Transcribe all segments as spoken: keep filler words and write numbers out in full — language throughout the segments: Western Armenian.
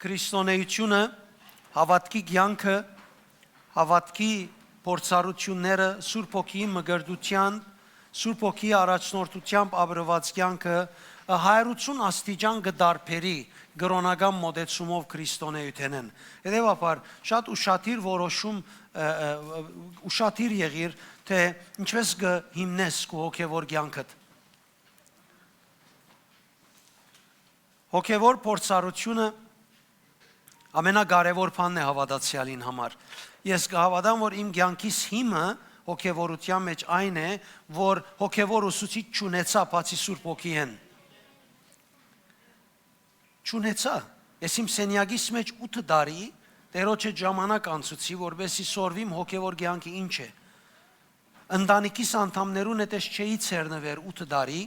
Քրիստոնեությունը, հաւատքի կեանքը, հաւատքի փորձառութիւնները, Սուրբ Հոգիի մկրտութեան, Սուրբ Հոգիի առաջնորդութեամբ ապրուած կեանքը, ը, հարիւրացուն աստիճան կը տարբերի կրօնական մօտեցումով քրիստոնէութենէն։ Հետեւաբար, շատ ուշադիր որոշում, ը, ը, ուշադիր եղիր, թէ ինչպէս կը հիմնես քու հոգեւոր կեանքդ։ Հոգեվոր փորձառութիւնը ամենակարեւոր բանն է հաւատացեալին համար։ Ես կը հաւատամ, որ իմ կեանքիս հիմը հոգեվորութեան մէջ այն է, որ հոգեվոր ուսուցիչ չունեցայ, բացի Սուրբ Հոգիէն։ Չունեցայ։ Ես իմ սենեակիս մէջ ութ տարի Տէրոջը ժամանակ անցուցի, որպէս զի սորվիմ հոգեվոր կեանքը ինչ է։ Ընտանիքիս անդամներուն հետ ես չէի ցերնուեր ութ տարի,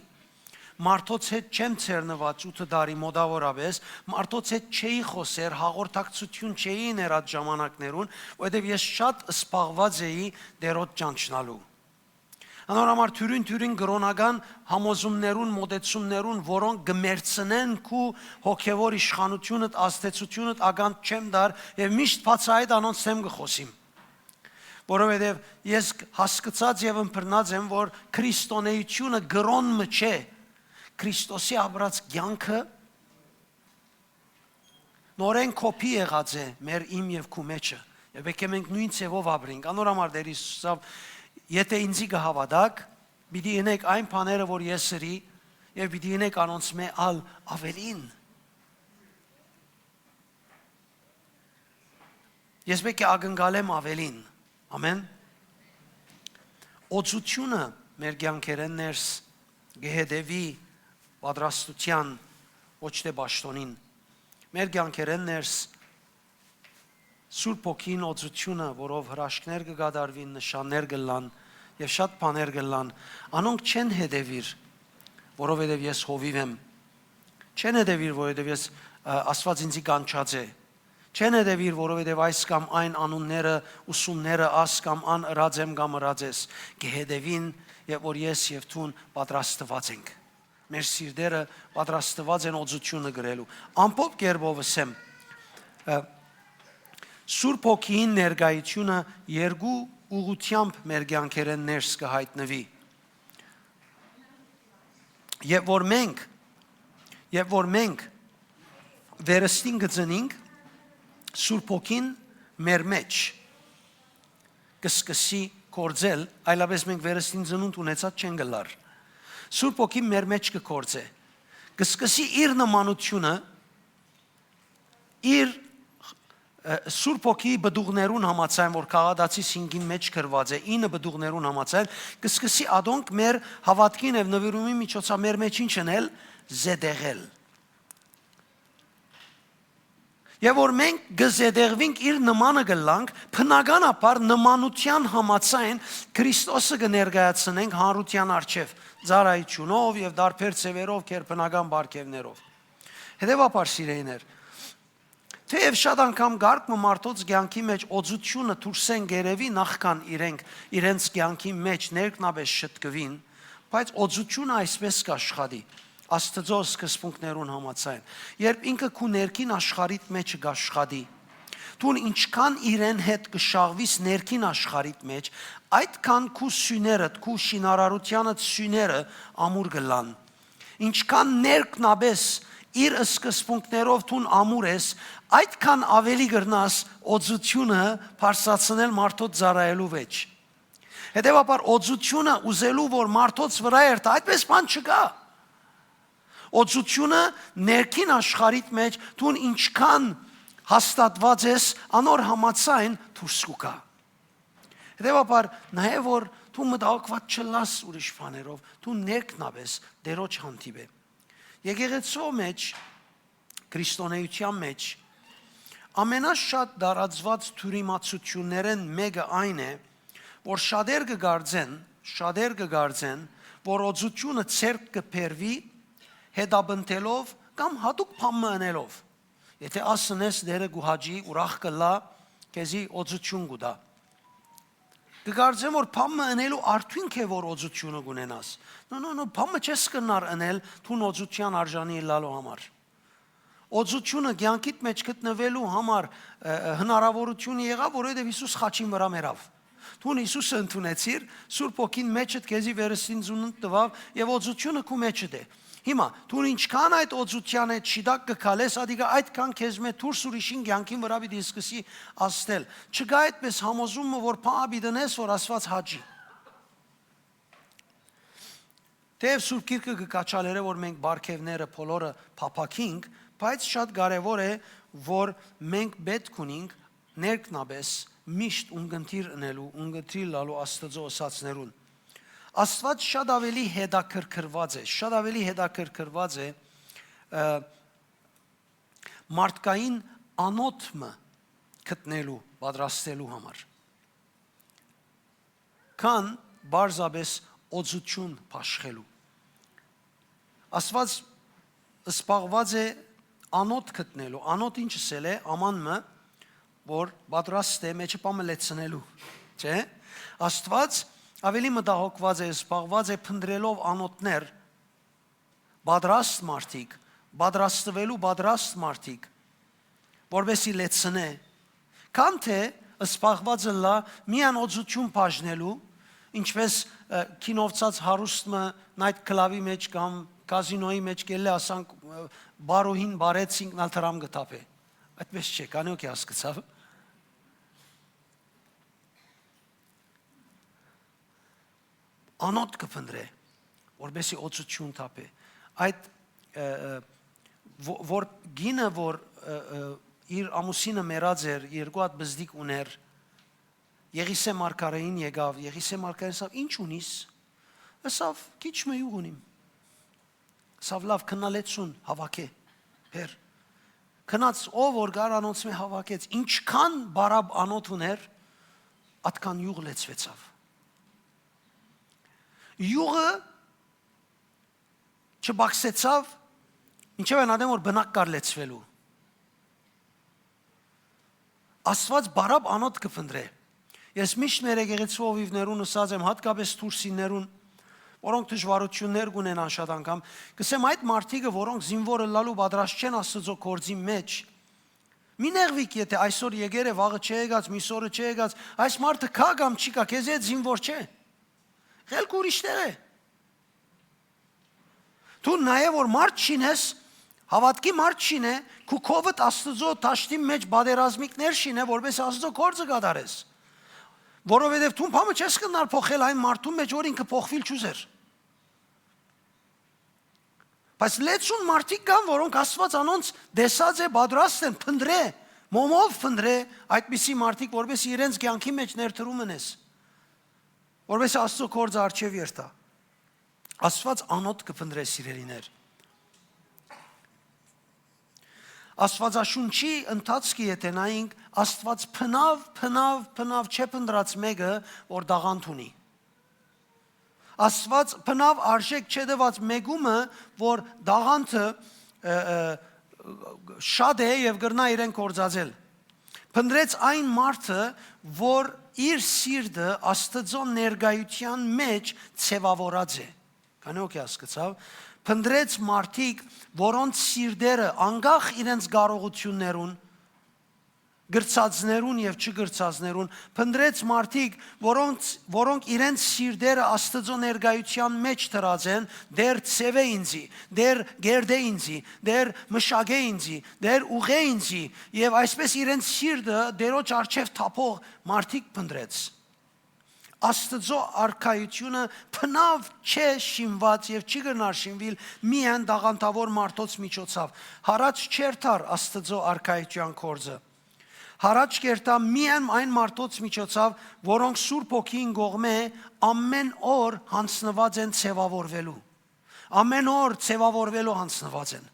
մարդոց հետ չեմ ցերնուած ութ տարի մօտաւորապէս, մարդոց հետ չէի խօսեր, հաղորդակցութիւն չէի ըներ այդ ժամանակներուն, որովհետեւ ես շատ զբաղուած էի Տէրոջ ճանչնալու։ Անոր համար թիւրին-թիւրին կրօնական համոզումներուն, մոտեցումներուն, որոնք կը մերցնեն քու հոգեվոր իշխանութիւնդ, ազդեցութիւնդ, ականջ չեմ տար եւ միշտ բացայայտ անոնց դէմ կը խօսիմ։ Որովհետեւ ես հասկցած եւ ըմբռնած եմ, որ քրիստոնեությունը կրօն մը չէ, Քրիստոսի ապրած կեանքը նորէն կոփի եղած է մեր, իմ եւ քու մէջը։ Եւ պէտք է մենք նոյն ձեւով ապրենք։ Անոր համար Տէր Յիսուս ըսաւ, «Եթէ ինծի կը հաւատաք, պիտի ընէք այն բաները, որ ես ըրի, եւ պիտի ընէք անոնցմէ ալ աւելին»։ Ես պէտք է ակնկալեմ աւելին։ Ամէն։ Օծութիւնը մեր կեանքերէն ներս կը հետեւի պատրաստութեան, ոչ թէ պաշտօնին։ Մեր կեանքերէն ներս Սուրբ Հոգին, օծութիւնը, որով հրաշքներ կը կատարուին, նշաններ կ'ըլլան եւ շատ բաներ կ'ըլլան, անոնք չեն հետեւիր, որովհետեւ ես հովիւ եմ։ Չեն հետեւիր, որովհետեւ ես, ը, Աստուած ինծի կանչած է։ Չեն հետեւիր, որովհետեւ այս կամ այն անունները, ուսումները, աս կամ ան ըրած եմ կամ ըրած ես, կը հետեւին, երբ որ ես եւ դուն պատրաստուած ենք։ Մեր սիրտերը պատրաստուած են օծութիւնը կրելու։ Ամբողջ կերպով ըսեմ, ը, Սուրբ Հոգիին ներկայությունը երկու ուղղութեամբ մեր կեանքերէն ներս կը յայտնուի։ Երբ որ մենք, երբ որ մենք վերստին կը ծնինք, Սուրբ Հոգին մեր մեջ կը սկսի գործել, այլապես մենք վերստին ծնունդ ունեցած չենք ըլլար։ Սուրբ Հոգին մեր մեջ կը գործէ, կը սկսի իր նմանութիւնը, իր, ը, Սուրբ Հոգիի պտուղներուն համաձայն, որ Գաղատացի հինգին մէջ գրուած է, ինը պտուղներուն համաձայն, կը սկսի ադոնք մեր հաւատքին եւ նուիրումի միջոցով մեր մեջ ինչ ընել, զետեղել։ Եւ որ մենք կը զետեղուինք, իր նմանը կ'ըլլանք, բնականաբար նմանութեան համաձայն Քրիստոսը կը ներկայացնենք հանրութեան առջեւ, ծառայութիւնով եւ տարբեր ձեւերով, գերբնական պարգեւներով։ Հետեւաբար, սիրելիներ, թէեւ շատ անգամ կարգ մը մարդոց կեանքի մէջ օծութիւնը դուրս են կ'երեւի, նախքան իրենք իրենց կեանքի մէջ ներքնաբէս շտկուին, բայց օծութիւնը այսպէս կ'աշխատի, Աստուծոյ սկզբունքներուն համաձայն, երբ ինքը քու ներքին աշխարհիդ մէջ կ'աշխատի, դուն ինչքան իրեն հետ կը շաղուիս ներքին աշխարհիդ մէջ, այդքան քու սիւներդ, քու շինարարութեանդ սիւները ամուր կ'ըլլան։ Ինչքան ներքնաբէս իր սկզբունքներով դուն ամուր ես, այդքան աւելի կրնաս օծութիւնը բարձրացնել մարդոց ծառայելու վեճ։ Հետեւաբար, օծութիւնը ուզելու որ մարդոց վրայ երթայ, այդպէս բան չկայ։ Օծութիւնը ներքին աշխարհիդ մէջ դուն ինչքան հաստատուած ես, անոր համաձայն դուրս կու գայ։ Հետեւաբար, նաեւ որ դու մտահոգուած չըլլաս ուրիշ բաներով, դու ներքնաբէս Տէրոջ հանդիպէ։ Եկեղեցւոյ մէջ, քրիստոնէութեան մէջ ամենաշատ տարածուած թիւրիմացութիւններէն մէկը այն է, որ շատեր կը կարծեն, շատեր կը կարծեն, որ օծութիւնը ձեռք կը բերուի հետապնդելով կամ յատուկ բան մը ընելով։ Եթէ ասնես Տէրը կու հաճի, ուրախ կ'ըլլայ, քեզի օծութիւն կու տայ։ Կը կարծեմ որ բան մը ընելու արդիւնք է որ օծութիւնը կունենաս։ No, no, no, բան մը չես կրնար ընել դուն օծութեան արժանի ըլլալու համար։ Օծութիւնը կեանքիդ մէջ գտնուելու համար, ը, ը, հնարաւորութիւնը եղաւ, որովհետեւ Յիսուս խաչին վրայ մեռաւ։ Դուն Յիսուսը ընդունեցիր, Սուրբ Հոգին մէջդ քեզի վերստին ծնունդ տուաւ եւ օծութիւնը քու մէջդ է։ Հիմա, դուն ինչքան այդ օծութեան հետ շիտակ կը քալես, ադիկա այդքան քեզմէ դուրս ուրիշին կեանքին վրայ պիտի սկսի ազդել։ Չկայ այդպէս համոզումը, որ փահ պիտի դնես, որ Աստուած հաճի։ Թէեւ Սուրբ Գիրքը կը քաջալերէ, որ մենք պարգեւները բոլորը փափաքինք, բայց շատ կարեւոր է, որ մենք պէտք ունինք ներքնապէս միշտ ունկնդիր ընելու, ունկնդիր լալու Աստուծոյ ըսածներուն։ Աստուած շատ ավելի հետաքրքրուած է, շատ ավելի հետաքրքրուած է, ը, մարդկային անոթ մը գտնելու, պատրաստելու համար, քան պարզապէս օծութիւն բաշխելու։ Աստուած զբաղուած է անոթ գտնելու։ Անոթ ինչ ըսել է, աման մը, որ պատրաստ է մէջը պամը լեցնելու, չէ՞։ Աստուած ավելի մտահոգուած է, զբաղուած է փնտրելով անոթներ, պատրաստ մարդիկ, պատրաստուելու պատրաստ մարդիկ, որպեսզի լեցնէ, քան թէ զբաղված ըլլայ միայն օծութիւն բաժնելու, ինչպես, ը, գինովցած հարուստ մը night club-ի մէջ կամ կազինոյի մէջ կ'ելլէ, ասանք, ը, բարուհին բարեց, ինքն ալ դրամ կը թափէ։ Այդպես չէ, քանի՞ հոգի հասկցաւ։ Անոթ կը փնտրէ, որպեսզի օծութիւն թափէ։ Այդ, ը, ը, ո-, որ կինը, որ, ը, ը, իր ամուսինը մեռած էր, երկու հատ պզտիկ ունէր, Եղիսէ մարգարէին եկաւ, Եղիսէ մարգարէին ըսաւ. «Ի՞նչ ունիս»։ Ըսաւ. «Քիչ մը իւղ ունիմ»։ Ըսաւ. «Լաւ, քննալեցուն, հաւաքէ, բեր»։ Քնած, ով որ կար, անոնցմէ հաւաքեց։ Ինչքան բարապ անոթ ունէր, ատքան իւղ լեցուեցաւ։ Իւղը չբաքսեցաւ, մինչեւ այն ատեն որ բնակ կար լեցուելու։ Աստուած բարապ անոթ կը փնտրէ։ Ես միշտ մեր եկեղեցու հովիւներուն ըսած եմ, յատկապէս դուրսիններուն, որոնք դժուարութիւններ կունենան շատ անգամ, կ'ըսեմ, այդ մարդիկը, որոնք զինուոր ըլլալու պատրաստ չեն Աստուծոյ գործին մէջ, մի նեղուիք, եթէ այսօր եկեր է, վաղը չէ եկած, միսօրը չէ եկած, այս մարդը կայ կամ չի կայ, քեզի հետ զինուոր չէ։ Ղելքը ուրիշ տեղ է։ Դու նաեւ որ մարդ շինես, հաւատքի մարդ շինէ, քու քովդ Աստուծոյ դաշտին մէջ պատերազմիկներ շինէ, որպէս Աստուծոյ գործը կատարես։ Որովհետեւ դուն բամը չես կրնար փոխել այն մարդուն մէջ, որ ինքը փոխուիլ չուզեր։ Բայց լեցուն մարդիկ կան, որոնք Աստուած անոնց տեսած է, պատրաստ են, փնտրէ, մոմով փնտրէ այդպիսի մարդիկ, որպէս իրենց կեանքի մէջ ներդրում ընես, որպէս Աստուծոյ գործը առջեւ երթայ։ Աստուած անոթ կը փնտրէ, սիրելիներ։ Աստուածաշունչի ընթացքը եթէ նայենք, Աստուած բնաւ, բնաւ, բնաւ չէ փնտրած մէկը, որ տաղանդ ունի։ Աստուած բնաւ արժէք չէ տուած մէկումը, որ տաղանդը, ը, ը, շատ է եւ կրնայ իրեն գործածել։ Փնտրեց այն մարդը, որ իր սիրտը Աստուծոյ ներկայութեան մէջ ձեւաւորած է։ Քանի՞ հոգի հասկցաւ։ Փնտրեց մարդիկ, որոնց սիրտերը, անկախ իրենց կարողութիւններուն, գրծածներուն եւ չգրծածներուն, փնտրեց մարդիկ, որոնց, որոնք իրենց սիրտերը Աստուծոյ ներկայութեան մէջ դրած են, դեր ձեւէ ինձի, դեր գերդէ ինձի, դեր մշակէ ինձի, դեր ուղղէ ինձի, եւ այսպես իրենց սիրտը դերոջ առջեւ թափող մարդիկ փնտրեց։ Աստուծոյ արքայութիւնը բնաւ չէ շինուած եւ չի կրնար շինուիլ միայն տաղանդաւոր մարդոց միջոցաւ։ Յառաջ չերթար Աստուծոյ արքայութեան գործը։ Յառաջ կերթայ միայն այն մարդոց միջոցաւ, որոնք Սուրբ Հոգին կողմէ ամէն օր յանձնուած են ձեւաւորուելու։ Ամէն օր ձեւաւորուելու յանձնուած են։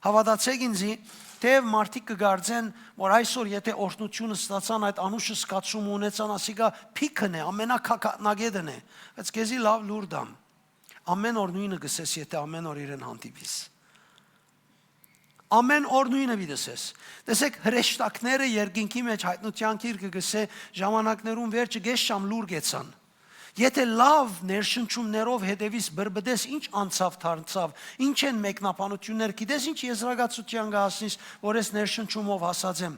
Հաւատացէք ինձի, թէեւ մարդիկ կը կարծեն, որ այսօր եթէ օրհնութիւն ստացան, այդ անուշ զգացումը ունեցան, ասիկա փիքն է, ամենակակատնակետն է, բայց քեզի լաւ լուր տամ։ Ամէն օր նոյնը կ'ըսես, եթէ ամէն օր իրեն հանդիպիս։ Ամէն օր նոյնը պիտի ըսես։ Տեսեք, հրեշտակները երկինքի մէջ Հայտնութեան գիրքը կ'ըսէ, ժամանակներուն վերջը կէս ժամ լուր կեցան։ Եթէ լաւ ներշնչումներով հետեւիս, բրբտես, ինչ անցաւ դարձաւ, ինչ են մեկնաբանութիւններ, գիտես ինչ եզրակացութեան կը հասնիս, որ ես ներշնչումով հասած եմ։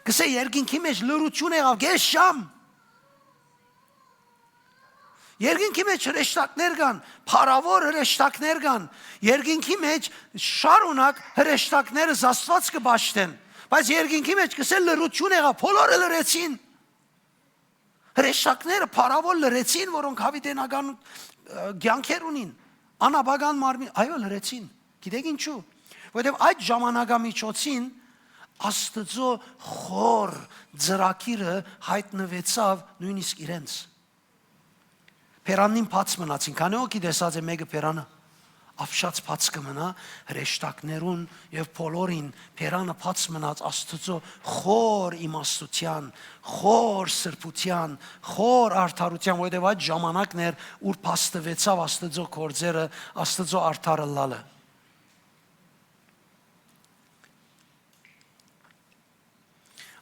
Կսե, երկինքի մեջ լռութիւն եղաւ կէս ժամ։ Երկինքի մեջ հրեշտակներ կան, փառաւոր հրեշտակներ կան։ Երկինքի մեջ շարունակ հրեշտակները Աստուած կը պաշտեն։ Բայց երկինքի մեջ կսե լռութիւն եղաւ, բոլորը լռեցին։ Հրեշտակները փառաւոր լռեցին, որոնք յաւիտենական, ը, կեանքեր ունին, անաբական մարմին, այո, լռեցին։ Գիտեք ինչու՞։ Որովհետեւ այդ ժամանակամիջոցին Աստուծոյ խոր ծրագիրը յայտնուեցաւ նոյնիսկ իրենց։ Բերանին բաց մնացին, քանի՞ հոգի տեսած է մէկը բերանը։ Աւշած բաց կը մնայ հրեշտակներուն եւ բոլորին բերանը բաց մնաց Աստուծոյ խոր իմաստութեան, խոր սրբութեան, խոր արդարութեան, որովհետեւ այդ ժամանակն էր, ուր փաստուեցաւ Աստուծոյ գործերը, Աստուծոյ արդար ըլլալը։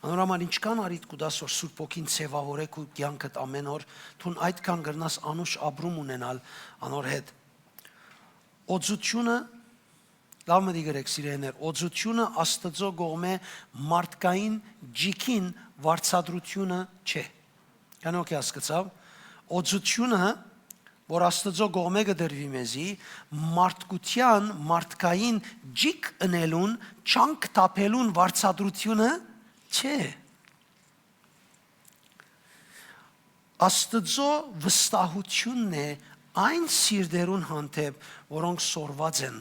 Անոր համար ինչքան առիթ կու տաս, որ Սուրբ Հոգին ձեւաւորէ քու կեանքդ ամէն օր, դուն այդքան կրնաս անուշ ապրում ունենալ անոր հետ։ Օծութիւնը, լաւ մտիկ ըրէք, սիրելիներ, օծութիւնը Աստուծոյ կողմէ մարդկային ջիքին վարձատրութիւնը չէ։ Կանոք հասկացաւ։ Օծութիւնը, որ Աստուծոյ կողմէ կը տրուի մեզի, մարդկութեան, մարդկային ջիկ ընելուն, չանք թափելուն վարձատրութիւնը չէ։ Աստուծոյ վստահութիւնն է այն սիրտերուն հանդէպ, որոնք սորված են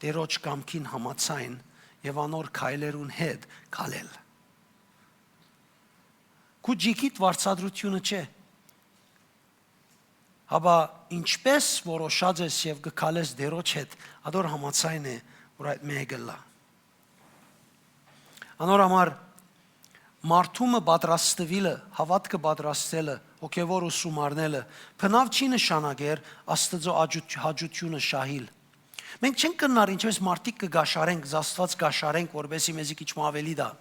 Տիրոջ կամքին համաձայն եւ անոր քայլերուն հետ քալել։ Քու ջիքիդ վարձատրութիւնը չէ, հապա ինչպէս որոշած ես եւ կը քալես Տիրոջ հետ, ադոր համաձայն է, որ այդ մէկը ըլլայ։ Անոր համար մարդումը պատրաստուիլը, հաւատքը պատրաստելը, հոգեւոր ուսում առնելը, բնաւ չի նշանակեր Աստուծոյ աջու-, հաճութիւնը շահիլ։ Մենք չենք կրնար ինչպես մարդիկ կը կաշառենք, Աստուած կաշառենք, որպեսզի մեզի քիչ մը աւելի տայ։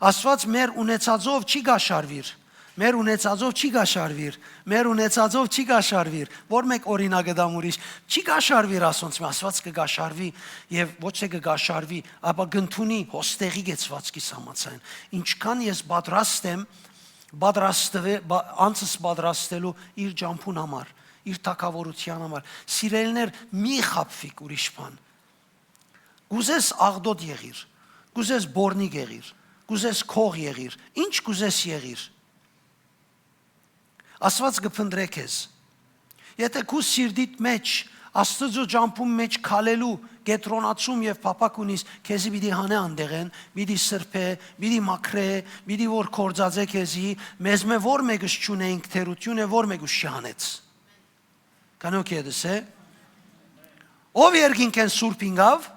Աստուած մեր ունեցածով չի կաշառուիր, մեր ունեցածով չի կաշառուիր, մեր ունեցածով չի կաշառուիր։ Որ մէկ օրինակ կը տամ ուրիշ, չի կաշառուիր ասոնց մը, Աստուած կը կաշառուի եւ ոչ թե կը կաշառուի, ապա կ'ընդունի հոստեղի կեցվածքիս համաձայն։ Ինչքան ես պատրաստ եմ, պատրաստվե-, բա-, անձս պատրաստելու իր ճամբուն համար, իր թագաւորութեան համար։ Սիրելիներ, մի խաբվիք ուրիշ բան։ Կ'ուզես աղտոտ եղիր, կ'ուզես բորնիկ եղիր, կ'ուզես քող եղիր, ինչ կ'ուզես եղիր։ Աստուած կը փնտռէ քեզ։ Եթէ քու սիրտիդ մէջ, Աստուծոյ ճամբուն մէջ քալելու կեդրոնացում եւ փափաք ունիս, քեզի պիտի հանէ անտեղէն, պիտի սրբէ, պիտի մաքրէ, պիտի որ գործածէ քեզի, մեզմէ որ մէկս չունէինք թերութիւնը, որ մէկս չի հանեց։ Կանոք ետս է։ Ով երկինքէն սուրբ ինկաւ,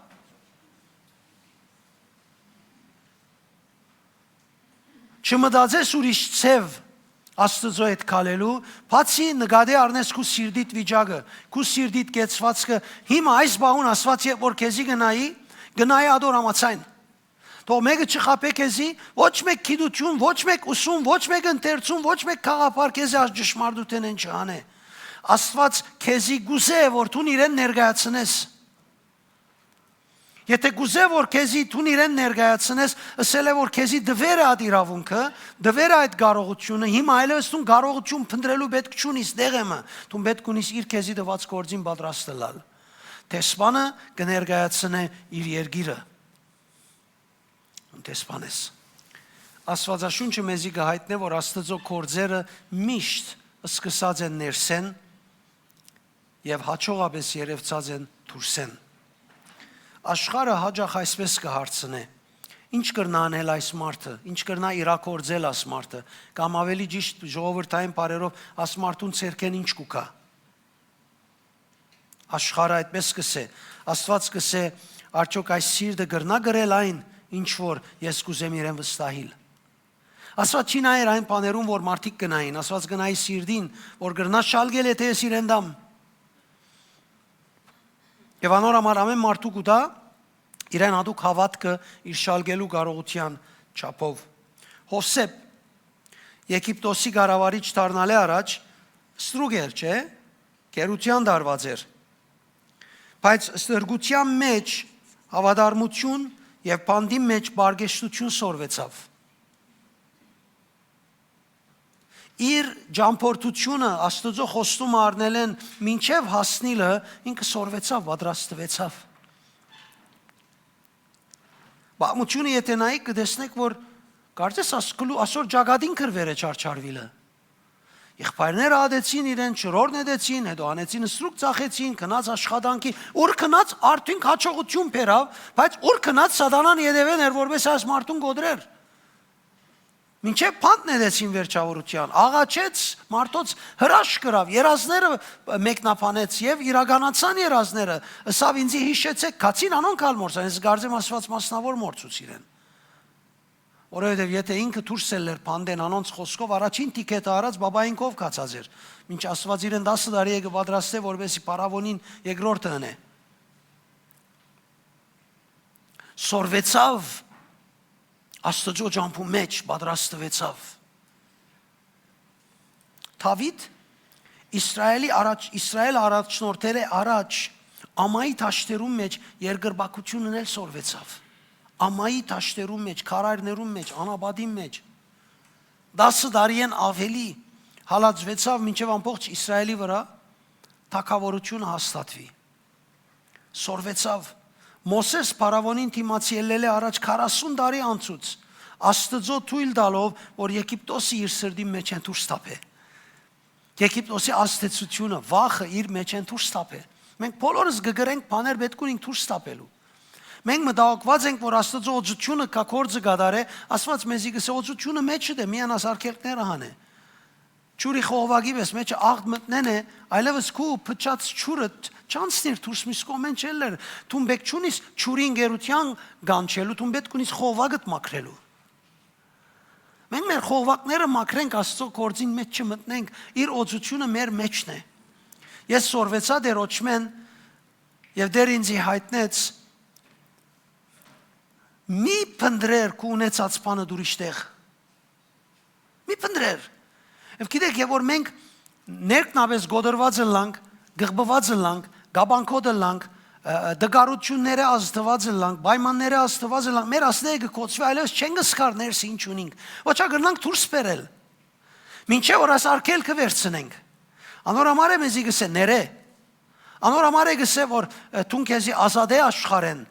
չմտածես ուրիշ ձեւ Աստուծոյ հետ քալելու, բացի նկատի առնես քու սիրտիդ վիճակը, քու սիրտիդ կեցվածքը, հիմա այս բաղուն Աստուած երբ որ քեզի գնայի, գնայի ադոր համաձայն։ Թող մէկը չխաբէ քեզի, ոչ մէկ գիտութիւն, ոչ մէկ ուսում, ոչ մէկ ընթերցում, ոչ մէկ գաղափար քեզի այս ճշմարտութենէն չհանէ։ Աստուած քեզի կ'ուզէ որ դուն իրեն ներկայացնես։ Եթէ կ'ուզէ որ քեզի դուն իրեն ներկայացնես, ըսել է որ քեզի տուեր է այդ իրաւունքը, տուեր է այդ կարողութիւնը, հիմա այլեւս դուն կարողութիւն փնտռելու պէտք չունիս, դեղը մը, դուն պէտք ունիս իր քեզի տուած գործին պատրաստ ըլլալ։ Դեսպանը կը ներկայացնէ իր երկիրը։ Դեսպան ես։ Աստուածաշունչը մեզի կը յայտնէ, որ Աստուծոյ գործերը միշտ սկսած են ներսէն եւ յաջողապէս երեւցած են դուրսէն։ Աշխարհը յաճախ այսպես կը հարցնէ. «Ի՞նչ կրնայ անել այս մարդը, ի՞նչ կրնայ իրագործել այս մարդը», կամ աւելի ճիշդ ժողովրդային բառերով՝ «Այս մարդուն ձեռքէն ի՞նչ կու գայ»։ Աշխարհը այդպես կ'ըսէ, Աստուած կ'ըսէ. «Արդյոք այս սիրտը կրնայ կրել այն, ինչ որ ես կ'ուզեմ իրեն վստահիլ»։ Աստուած չի նայեր այն բաներուն, որ մարդիկ կը նային, Աստուած կը նայի սիրտին, որ կրնայ շալկել, եթէ ես իրեն տամ։ Եւ անոր համար ամէն մարդու կու տայ իրեն յատուկ հաւատքը իր շալկելու կարողութեան չափով։ Յովսէփ Եգիպտոսի կառավարիչ դառնալէ առաջ Ստրուկ էր, չէ՞, գերութեան տարուած էր, բայց ստրկութեան մէջ հաւատարմութիւն եւ բանտին մէջ պարկեշտութիւն սորվեցաւ։ Իր ճամբորդութիւնը, Աստուծոյ խոստումը առնելէն մինչեւ հասնիլը, ինքը սորվեցաւ, պատրաստուեցաւ։ Պատմութիւնը եթէ նայիք, կը տեսնէք, որ կարծես ասկլու, ասոր ճակատին կրուեր է չարչարուիլը։ Եղբայրները ատեցին իրեն, չորոր նետեցին, հետո անեցին ստրուկ ծախեցին, գնաց աշխատանքի, ուր գնաց արդիւնք հաջողութիւն բերաւ, բայց ուր գնաց սատանան ետեւէն էր, որպէս այս մարդուն կոտրեր։ Մինչեւ բանտ նետեցին վերջավորութեան, աղաչեց, մարդոց հրաշք կրաւ, երազները մեկնաբանեց եւ իրականացան երազները, ըսաւ ինձի, հիշեցէք, գացին անոնք ալ մորցան, ես կարծեմ Աստուած մասնաւոր մորցուց իրեն։ Որովհետեւ եթէ ինքը դուրս ելլեր բանտէն անոնց խօսքով, առաջին տիկետը առած բաբայինքով գացած էր, մինչ Աստուած իրեն տասը տարի է կը պատրաստէ, որպէսզի փարաւոնին երկրորդը ընէ։ Սորվեցաւ Աստուծոյ ճամբու մէջ, պատրաստուեցաւ։ Դաւիթ Իսրայէլի առաջ, Իսրայէլը առաջնորդելէ առաջ Ամայի դաշտերուն մէջ երկրպագութիւնն էլ սորվեցաւ։ Ամայի դաշտերուն մէջ, քարայրներուն մէջ, անապատին մէջ։ Տասը տարիէն աւելի հալածուեցաւ, մինչեւ ամբողջ Իսրայէլի վրայ թագաւորութիւնը հաստատուի։ Սորվեցաւ։ Մովսէս փարաւոնին դիմաց ելլելէ առաջ քառասուն տարի անցուց Աստուծոյ թոյլ տալով, որ Եգիպտոսը իր սրտին մէջէն դուրս թափէ։ Եգիպտոսի ազդեցութիւնը, վախը իր մէջէն դուրս թափէ։ Մենք բոլորս կը կրենք բաներ, պէտք ունինք դուրս թափելու։ Մենք մտահոգուած ենք, որ Աստուծոյ օծութիւնը կայ, գործը կատարէ, Աստուած մեզի կ'ըսէ, օծութիւնը մէջդ է, միայն աս արգելքները հանէ։ Ջուրի խողովակի պէս մէջը աղդ մտնեն է, այլեւս քու փչած ջուրը չանցնիր դուրս, միս կողմէն չելլեր։ Դուն պէտք չունիս ջուրի ընկերութեան կանչելու, դուն պէտք ունիս խողովակդ մաքրելու։ Մենք մեր խողովակները մաքրենք, Աստուծոյ գործին մէջ չմտնենք, իր օծութիւնը մեր մէջն է։ Ես սորվեցայ Տէրոջմէն եւ Տէր ինձի յայտնեց. «Մի փնտռեր քու ունեցած բանդ ուրիշ տեղ։ Մի փնտռեր»։ Եւ գիտեք, եւ որ մենք ներքնապէս կոտրուած ըլլանք, գղբուած ըլլանք, կապանքոտ ըլլանք, ը, ը, տկարութիւնները ազդուած ըլլանք, պայմանները ազդուած ըլլանք, մեր ասները կը կոչուի, այլեւս չենք կսկար ներս ինչ ունինք, ոչ ա կրնանք դուրս բերել, մինչեւ որ այս արգելքը վերցնենք։ Անոր համար է մեզի կ'ըսէ, «Ներէ»։ Անոր համար է կ'ըսէ, որ, ը, դուն քեզի ազատէ աշխարհէն,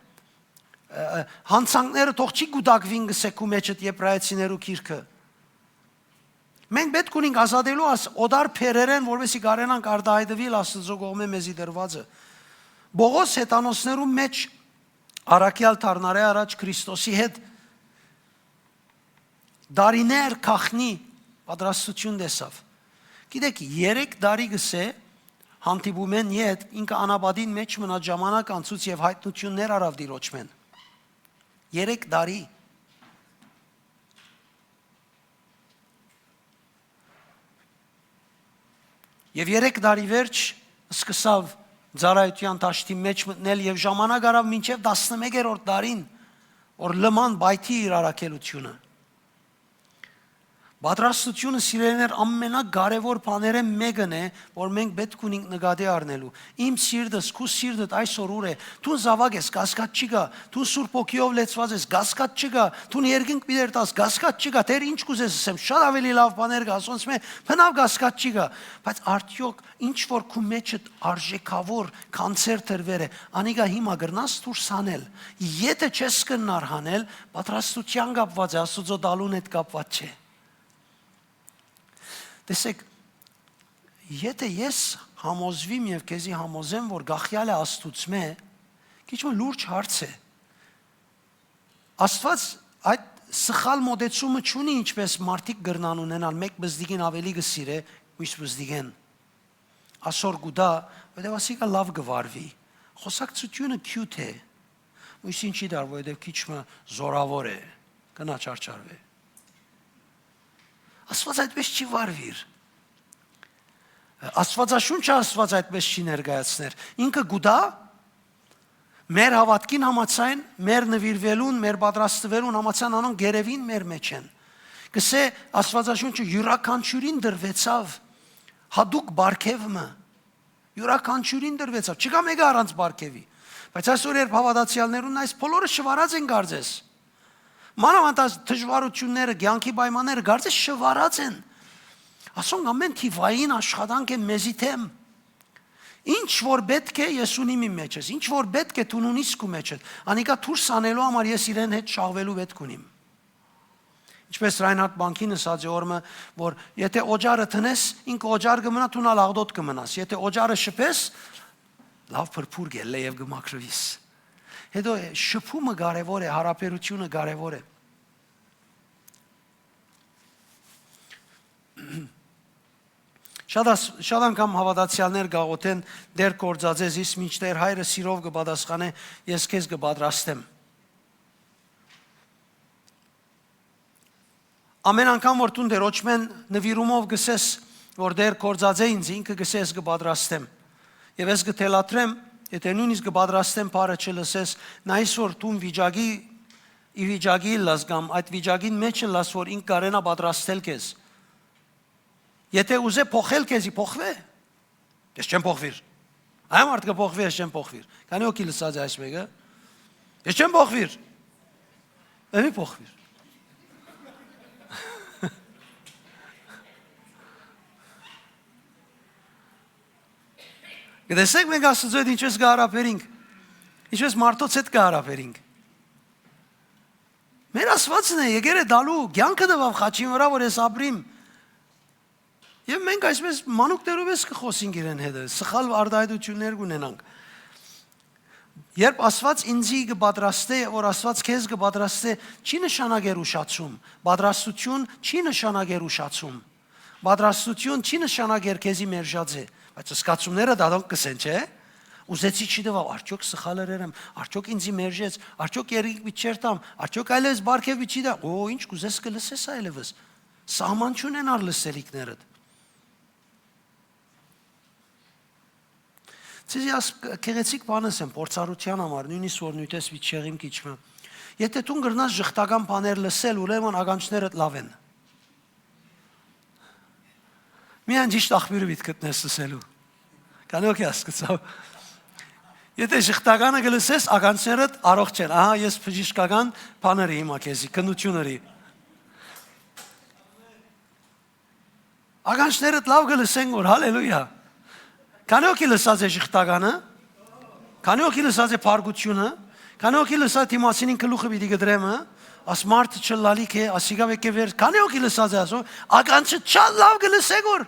ը, ը, յանցանքները թող չի կուտակուին, կ'ըսէ քու մէջդ Եբրայեցիներու գիրքը։ Մենք պէտք ունինք ազատելու աս օտար բեռերէն, որպեսզի կարենանք արտայայտուիլ Աստուծոյ կողմէ մեզի տրուածը։ Պողոս հեթանոսներու մէջ առաքեալ դառնալէ առաջ Քրիստոսի հետ տարիներ գաղտնի պատրաստութիւն տեսաւ։ Գիտեք, երեք տարի, կ'ըսէ, հանդիպումէն յետ ինքը անապատին մէջ մնաց, ժամանակ անցուց եւ յայտնութիւններ առաւ Տիրոջմէն։ Երեք տարի։ Եւ երեք տարի վերջ սկսաւ ծառայութեան դաշտին մէջ մտնել եւ ժամանակ առաւ մինչեւ տասնմեկերորդ տարին, որ լման պայթի իր առաքելութիւնը։ Պատրաստութիւնը, սիրելիներ, ամենակարեւոր բաներէն մէկն է, որ մենք պէտք ունինք նկատի առնելու։ Իմ սիրտս, քու սիրտդ այսօր ո՞ւր է։ Դուն զաւակ ես, կասկած չի գայ։ Դուն Սուրբ Հոգիով լեցուած ես, կասկած չի գայ։ Դուն երկինք պիտի երթաս, կասկած չի գայ։ Դեռ ինչ կ'ուզես ըսեմ, շատ աւելի լաւ բաներ կ'ասեմ, բնաւ կասկած չի գայ։ Բայց արդեօք ինչ որ քու մէջդ արժեքաւոր գանձեր դրուեր է, անիկա հիմա կրնաս դուրս հանել։ Եթէ չես կրնար հանել, պատրաստութեան կապուած է, Աստուծոյ տալուն հետ կապուած չէ։ Տեսեք, եթէ ես համոզուիմ եւ քեզի համոզեմ, որ գախեալ է Աստուծմէ, քիչ մը լուրջ հարց է։ Աստուած այդ սխալ մոտեցումը չունի, ինչպես մարդիկ կրնան ունենալ, մէկ բզդիկին աւելի կը սիրէ, մյուս բզդիկէն։ Ասոր կու տայ, որովհետեւ ասիկա լաւ կը վարուի։ Խոսակցութիւնը cute է, մյուս ինչի դար, որովհետեւ քիչ մը զորաւոր է, կնա չարչարվէ։ Աստուած այդպես չի վարուիր։ Աստուածաշունչը Աստուած այդպես չի ներկայացներ։ Ինքը կու տայ, մեր հաւատքին համաձայն, մեր նուիրուելուն, մեր պատրաստուելուն համաձայն անոնք գերեւին մեր մէջ են։ Կ'ըսէ Աստուածաշունչը, յուրաքանչիւրին տրուեցաւ Յատուկ պարգեւ մը յուրաքանչիւրին տրուեցաւ։ Չկայ մէկը առանց պարգեւի։ Բայց այսօր, երբ հաւատացեալներուն այս բոլորը շուարած են կարծես, մանաւանդ այս դժուարութիւնները, կեանքի պայմանները կարծես շուարած են, ասոնք ամէն թիվային աշխատանք են մեզի դէմ։ Ինչ որ պէտք է, ես ունիմ իմ մեջս, ինչ որ պէտք է, դուն ունիս քու մեջդ, անիկա դուրս անելու համար ես իրեն հետ շաղուելու պէտք ունիմ։ Ինչպէս Ռայնհարդ Պանքին ըսած է օրը մը, որ եթե օճառը դնես, ինքը օճառ կը մնայ, դուն ալ աղտոտ կը մնաս։ Եթե օճառը շփես, լաւ փրփուր կ'ելլէ եւ կը մաքրուիս։ Հետո շփումը կարեւոր է, յարաբերութիւնը կարեւոր է։ Շատ աս-, շատ անգամ հաւատացեալներ կ'աղօթեն. «Տէր, գործածէ զիս, մինչդեռ հայրը սիրով կը պատասխանէ, ես քեզ կը պատրաստեմ»։ Ամէն անգամ որ դուն Տէրոջմէն նուիրումով կ'ըսես, որ «Տէր, գործածէ ինձ», ինքը կ'ըսէ, «Ես կը պատրաստեմ»։ Եւ ես կը թելադրեմ, եթե նոյնիսկ «կը պատրաստեմ» բառը չլսես, նայես որ դուն վիճակի, ի վիճակի ըլլաս կամ այդ վիճակին մէջ ըլլաս, որ ինք կարենայ պատրաստել քեզ։ Եթե ուզէ փոխել քեզի, փոխուէ։ Ես չեմ փոխուիր։ Այ մարդ կը փոխուի, ես չեմ փոխուիր։ Քանի՞ հոգի լսած է այս մէկը։ Ես չեմ փոխուիր։ Եմի փոխուիր։ Կտեսնենք մենք Աստծու հետ ինչպես կը հարաբերինք, ինչպես մարդոց հետ կը հարաբերինք։ Մեր Աստուածն է, եկեր է տալու, կեանքը տուաւ խաչին վրայ, որ ես ապրիմ։ Եւ մենք այսպես մանուկներով ես կը խոսենք իրեն հետ, սխալ արտահայտություններ կունենանք։ Երբ Աստուած ինձի կը պատրաստէ, որ Աստուած քեզ կը պատրաստէ, չի նշանակեր ուշացում։ Պատրաստություն չի նշանակեր ուշացում։ Պատրաստություն չի նշանակեր քեզի մերժած է, բայց զգացումները դադոնք կ'ըսեն, չէ՞։ Ուզեցի, չի տուաւ, արդյոք սխալ ըրեր եմ, արդյոք ինձի մերժեց, արդյոք երգիք պիտի չերթամ, արդյոք այլևս պարգեւ պիտի չի տայ, օ, ինչ կ'ուզես կը լսես այլևս, սահման չունենար լսելիքներդ։ Ձեզի աս-, գեղեցիկ բան ըսեմ, փորձառութեան համար, նոյնիսկ որ նոյթես վիճեղիմ քիչ մը։ Եթե դուն կրնաս ժխտական բաներ լսել, ուրեմն ականջներդ լաւ են։ Միայն ճիշտ աղբիւրը պիտի գտնես լսելու։ Քանի՞ հոգի հասկացաւ։ Եթե ժխտականը կը լսես, ականջներդ առողջ են։ Ահա, ես բժշկական բան ըրի հիմա քեզի, քննութիւն ըրի։ Ականջներդ լաւ կը լսեն որ, հալելույա։ Քանի՞ հոգի լսած է ժխտականը։ Քանի՞ հոգի լսած է փառկութիւնը։ Քանի՞ հոգի լսած դիմասինին գլուխը պիտի կտրեմ, հը։ Աս մարդը չլալիք է, ասիկա վեկե վեր։ Քանի՞ հոգի լսած է ասոր, ականջը չալ լաւ կը լսե գոր։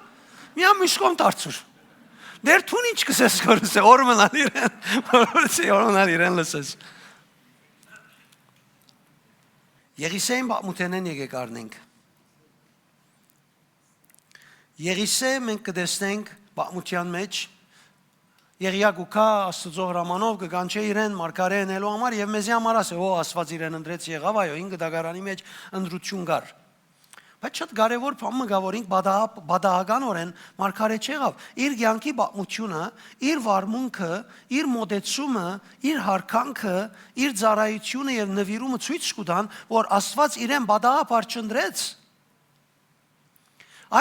Միան միշկոմ դարձուր։ Դեր դուն ինչ կ'սես գոր, սե օրմնալ իրեն, որսի օրմնալ իրեն լսես։ Եղիսեին պատմութենէն եկեք առնենք։ Եղիսե մենք կտեսնենք պատմութեան մեջ, Եղիա կու գայ Աստուծոյ հրամանով, կը կանչէ իրեն մարգարէ ընելու համար եւ մեզի համար ասէ, օ, Աստուած իրեն ընտրեց, եղաւ, այո, ինքը դագարանի մեջ ընտրութիուն կար։ Բայց շատ կարեւոր բան մը կա, որ ինք պատահ-, պատահականօրէն մարգարէ չեղաւ։ Իր կեանքի պատմութիւնը, իր վարմունքը, իր մոտեցումը, իր յարգանքը, իր ծառայութիւնը եւ նուիրումը ցոյց կու տան, որ Աստուած իրեն պատահաբար չընտրեց։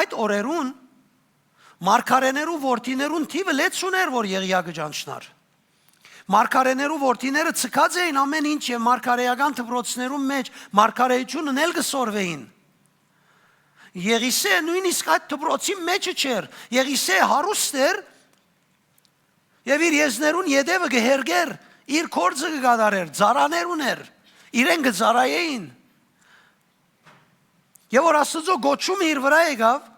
Այդ օրերուն մարգարէներու որդիներուն թիվը լեծ ուներ, որ Եղիա կը ճանչնար։ Մարգարէներու որդիները ցկած էին ամէն ինչ եւ մարգարէական դպրոցներուն մեջ մարգարէութիւնն էլ կը սորվէին։ Եղիսե նոյնիսկ այդ դպրոցին մեջը չէր։ Եղիսե հարուստ էր եւ իր եզներուն ետեւը կը հերկեր, իր գործը կը կատարեր, ծառաներ ուներ, իրեն կը ծառայեին։ Եւ որ Աստուծոյ կոչումը իր վրայ եկաւ,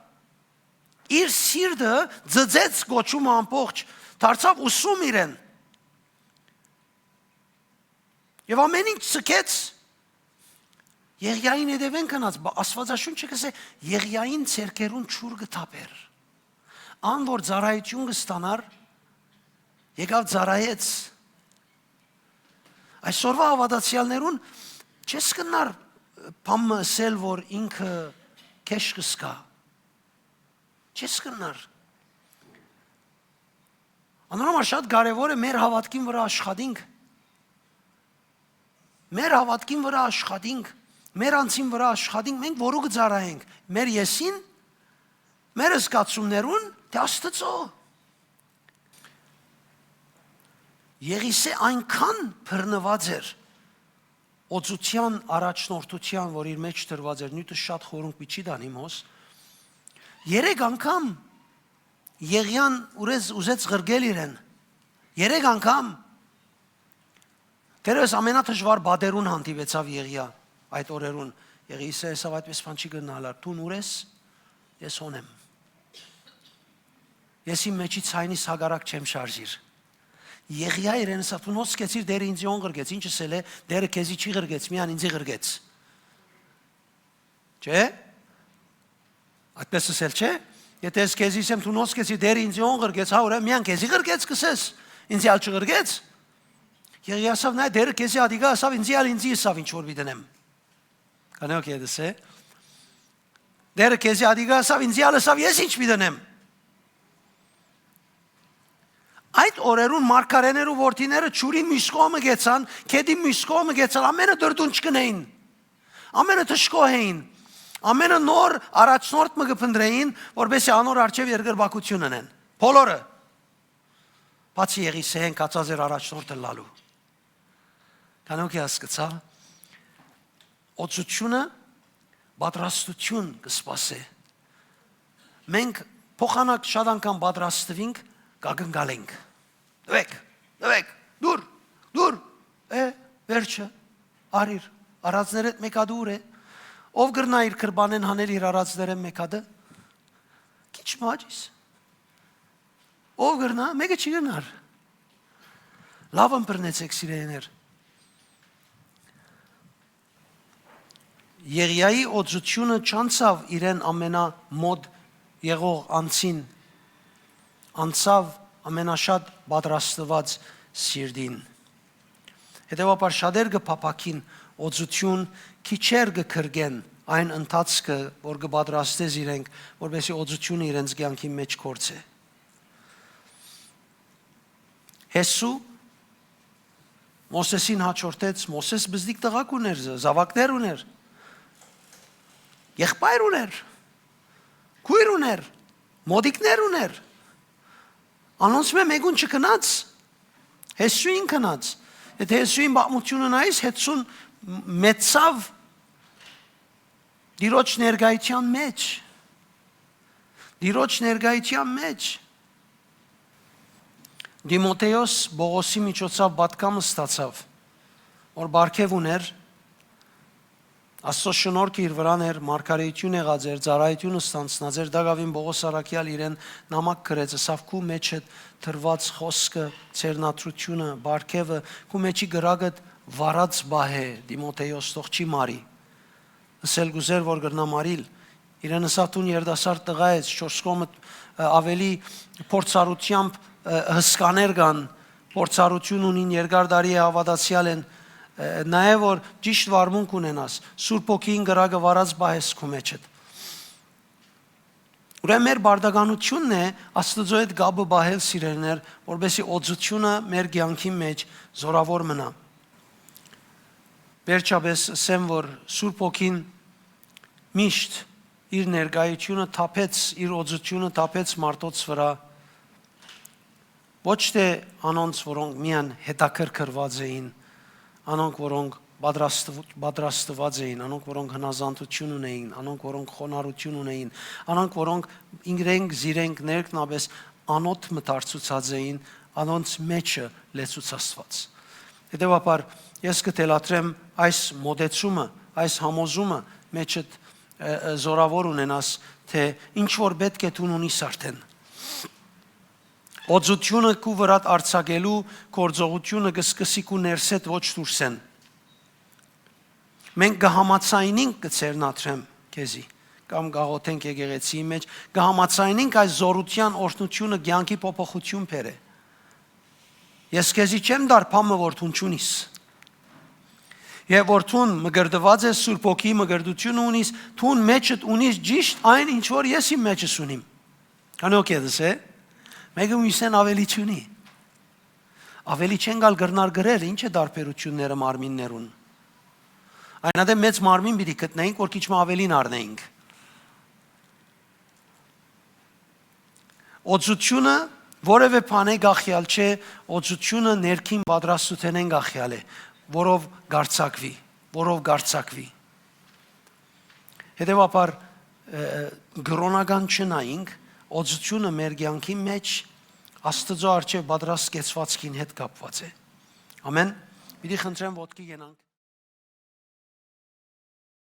իր սիրտը ծծեց կոչումը ամբողջ, դարձաւ ուսում իրեն։ Եւ ամէն ինչ ցկեց, Եղիային հետեւէն գնաց, բա Աստուածաշունչը կ'ըսէ, Եղիային ձեռքերուն ջուր կը թափէր։ Ան որ ծառայութիւն կը ստանար, եկաւ ծառայեց։ Այսօրվա հաւատացեալներուն չես կրնար բան մը ըսել, որ ինքը քեշ կ'զգայ։ Չես կրնար։ Անոնամար շատ կարեւոր է մեր հաւատքին վրայ աշխատինք։ Մեր հաւատքին վրայ աշխատինք, մեր անձին վրայ աշխատինք, մենք որու կը ծառայենք, մեր եսի՞ն, մեր զգացումներուն, թէ Աստուծոյ։ Եղիսէ այնքան բռնուած էր օծութեան առաջնորդութեան, որ իր մէջ դրուած էր, նիւթը շատ խորունկ պիտի չի տանի մոս։ Երեք անգամ Եղիան ուրեզ-, ուզեց ղրկել իրեն։ Երեք անգամ։ Դերևս ամենադժուար պատերուն հանդիպեցաւ Եղիա այդ օրերուն։ Եղիսէ ըսաւ. «Այդպես բան չի կրնար ըլլալ, դուն ո՞ւր ես, ես հոն եմ։ Ես իմ մէջի ցայնիս հակառակ չեմ շարժիր»։ Եղիա իրեն ըսաւ. «Դուն հոս կեցիր, Տէրը ինծի հոն ղրկեց, ինչ ըսել է, Տէրը քեզի չի ղրկեց, միան ինծի ղրկեց»։ Չէ՞։ Այդպես ըսել չէ։ Եթէ ես քեզի ըսեմ, դուն հոս կեցիր, Տէրը ինծի հոն ղրկեց, հա, ուրեմն միան քեզի ղրկեց կ'ըսես, ինծի ալ չղրկեց։ Եղիա ըսաւ. «Նայ, Տէրը քեզի ատիկա ըսաւ, ինծի ալ ինծի ըսաւ ինչ որ պիտի դնեմ»։ Կանեոք ետ ըսե։ Տէրը քեզի ատիկա ըսաւ, ինծի ալ ըսաւ, ես ինչ պիտի դնեմ։ Այդ օրերուն մարգարէներու որդիները ջուրին մյուս կողմը գեցան, գետին մյուս կողմը գեցան, ամենը դրդունչ կ'ընէին, ամենը դժգոհ էին, ամենը նոր առաջնորդ մը կը փնտռէին, որպեսզի անոր առջեւ երկրպագութիւն ընեն։ Բոլորը, բացի Եղիսեէն, կացած էր առաջնորդ ըլլալու։ Կանոք է հասկացա, օծութիւնը պատրաստութիւն կը սպասէ։ Մենք փոխանակ շատ անգամ պատրաստվինք, կակնկալենք. «Տուեք, տուեք, դուր, դուր»։ Է, վերջը, արիր, արածներէդ մէկ հատը ո՞ւր է։ Ո՞վ կրնայ իր կրպանէն հանել իր արածներէն մէկ հատը։ Քիչ մը ա ջիս։ Ո՞վ կրնայ, մէկը չի կրնար։ Լաւ ըմբռնեցէք, սիրելիներ։ Եղիայի օծութիւնը չանցաւ իրեն ամենամօտ եղող անձին, անցաւ ամենաշատ պատրաստուած սիրտին։ Հետեւաբար շատեր կը փափաքին օծութիւն, քիչեր կը կրկեն այն ընթացքը, որ կը պատրաստէ զիրենք, որպեսզի օծութիւնը իրենց կեանքին մէջ գործէ։ Յեսու Մովսէսին հաջորդեց, Մովսէս բզդիկ տղաք ուներ, զաւակներ ուներ, եղբայր ուներ, քոյր ուներ, մօտիկներ ուներ։ Անոնցմէ մէկուն չգնաց, Յեսուին գնաց։ Եթէ Յեսուին պատմութիւնը նայես, Յեսուն մեծաւ Տիրոջ ներկայութեան մէջ, Տիրոջ ներկայութեան մէջ։ Տիմոթէոս Պողոսի միջոցաւ պատգամ ստացաւ, որ պարգեւ ուներ, Աստծո շնորհքը իր վրան էր, մարգարէութիւն եղած էր, ծառայութիւնը ստանձնած էր, տակաւին Պողոս առաքեալ իրեն նամակ գրեց, ըսաւ. «Քու մէջդ դրուած խօսքը, ձեռնադրութիւնը, պարգեւը, քու մէջի կրակդ վառած պահէ, Տիմոթէոս, թող չի մարի»։ Ըսել կ'ուզեր որ կրնայ մարիլ։ Իրեն ըսաւ. «Դուն երիտասարդ տղայ ես, չորս կողմդ, ը, աւելի փորձառութեամբ, ը, հսկաներ կան, փորձառութիւն ունին, երկար տարի է հաւատացեալ են, ը, նայ որ ճիշդ վարմունք ունենաս, Սուրբ Հոգին կրակը վառած պահես քու մէջդ»։ Ուրեմն մեր պարտականութիւնն է Աստուծոյ հետ կապը պահել, սիրելիներ, որպեսզի օծութիւնը մեր կեանքին մէջ զորաւոր մնայ։ Վերջապէս ըսեմ, որ Սուրբ Հոգին միշտ իր ներկայութիւնը թափեց, իր օծութիւնը թափեց մարդոց վրայ, ոչ թէ անոնց, որոնք միայն հետաքրքրուած էին, անոնք, որոնք պատրաստվ-, պատրաստված էին, անոնք, որոնք հնազանդութիւն ունեին, անոնք, որոնք խոնարհութիւն ունեին, անոնք, որոնք իրենք զիրենք ներքնապէս անօթ մտարցուցած էին, անոնց մէջը լեցուց Աստուած։ Հետեւաբար, ես կը թելադրեմ այս մոտեցումը, այս համոզումը մէջդ, ը, ը, զորաւոր ունենաս, թէ ինչ որ պէտք է դուն ունիս արդեն։ Օծութիւնը քու վրադ արձակելու գործողութիւնը կը սկսի քու ներսէդ, ոչ դուրսէն։ Մենք կը համաձայնենք, կը ձեռնադրեմ քեզի, կամ կաղոթենք եկեղեցիի մէջ, կը համաձայնենք այս զօրութեան օրհնութիւնը կեանքի փոփոխութիւն բերէ։ Ես քեզի չեմ տար բան մը, որ դուն չունիս։ Եւ որ դուն մկրտուած ես, Սուրբ Հոգիի մկրտութիւնը ունիս, դուն մէջդ ունիս ճիշդ այն, ինչ որ ես իմ մէջս ունիմ։ Կանոք ետս է, մէկը մյուսեն աւելի չունի։ Աւելի չեն գալ կրնար գրել, ինչ է տարբերությունները մարմիններուն։ Այն ատեն մեծ մարմին պիտի գտնենք, որ քիչ մը ավելին առնենք։ Օծութիւնը որեւէ բանէ կախեալ չէ, օծութիւնը ներքին պատրաստութենէն կախեալ է, որով կարձակուի, որով կարձակուի։ Հետեւաբար, կրօնական չնայինք, օծութիւնը մեր կեանքի մէջ Աստուծոյ առջեւ պատրաստեցուածքին հետ կապուած է։ Ամեն։ Պիտի խնդրեմ, ոտքի կենանք։